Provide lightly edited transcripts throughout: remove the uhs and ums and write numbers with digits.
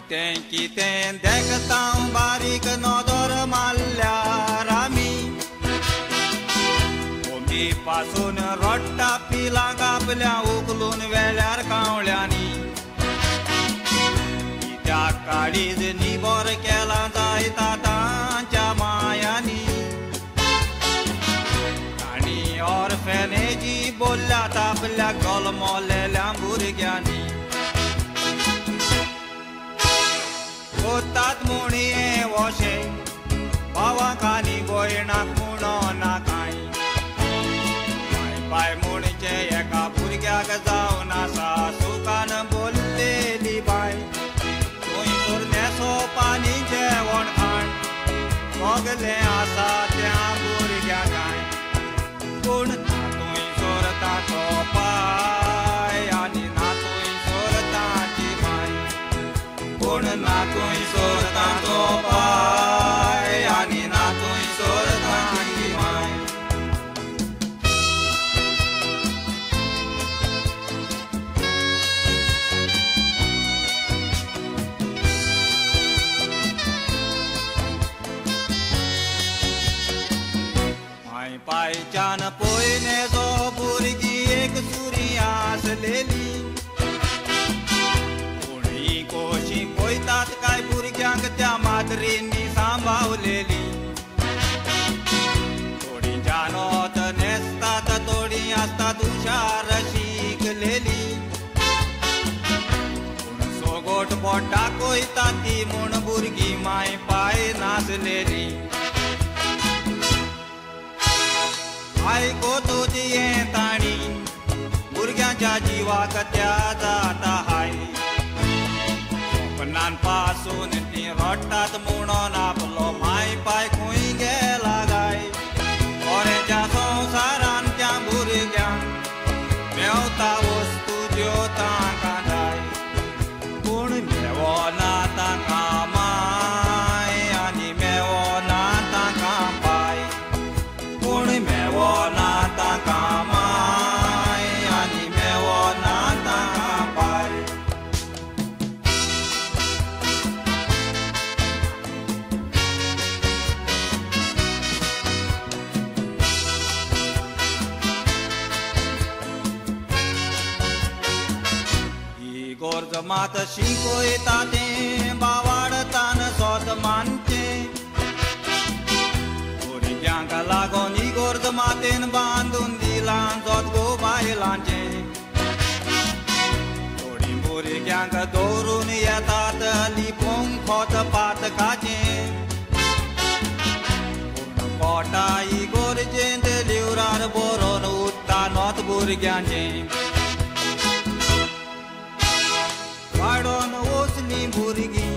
कितें कितें देखता बारीक नदर मारल्यार आमी कोंबी पासून रडटा पिलांक आपल्या उखलून वेल्यार कावळ्यांनी कित्याक काळीज निबर केलां जायता तांच्या मायांनी आनी ऑर्फेनेजी बोल्ल्यात आपल्या जल्मलेल्या भुरग्यांनी कोतात म्हणये वशे भावांक आनी भयणाक म्हणना कांय माय पाय म्हणचे एका भुरग्याक जावन आसा सुखान बोल्लेली बाय थंयसर न्हेसप आनी जेवण खाण सगलें आसा त्या भुरग्याक कांय पूण ना थंयसर ताचो पाय आनी ना थंयसर ताची माय पूण ना थंयसर ताचो पाय आनी ना थंयसर ताची माय. माय पायच्यान पयने जो भुरगीं एक सुरी आसलेली कोशी पळयतात काय भुरग्यांक त्या माद्रींनी सांबावलेली थोडीं जानोत न्हेसतात थोडीं आसतात हुशार शिकलेली पूण सोगोट बोट दाखयता ती म्हूण भुरगीं माय पाय नासलेली. आयको तुजी हें ताणी भुरग्यांच्या जिवाक त्या जाता हाय सपनान पासून ती रडटात म्हणून आपलो माय पाय खंय गेला गाय कोऱ्याच्या संवसारान त्या भुरग्यांक मेवता वस्तू ज्यो तांकां जाय पूण मेवना तांकां माय आनी मेवना तांकां पाय पूण मेवना तांकां माय आनी मेवना तांकां पाय. इगोर्ज मात शिकयता तें बावाडतान सोत मानचें भुरग्यांक लागून इगोर्ज मातेन बांदून दिलां जोत गो बायलांचें थोडीं भुरग्यांक दवरून येतात लिपोवंक खोत पातकाचें पूण पोटा इगोर्जेंत लिवरार बरोवन उत्ता नोत भुरग्यांचें वाडोन वचली भुरगीं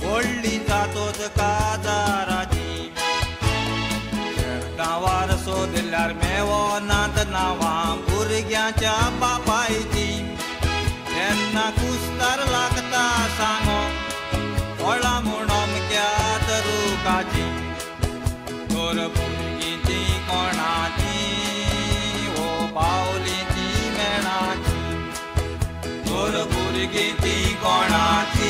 व्हडलीं जातोच काजाराचीं गांवार सोदल्यार मेवनात नांवां भुरग्यांच्या बापायचीं तेन्ना कुस्तार लागता सांगो फळां म्हूण अमक्यात रुखाचीं तर भुरगीं तीं कोणाचीं ओ पावलीं तीं मेणाचीं तर भुरगीं तीं कोणाचीं.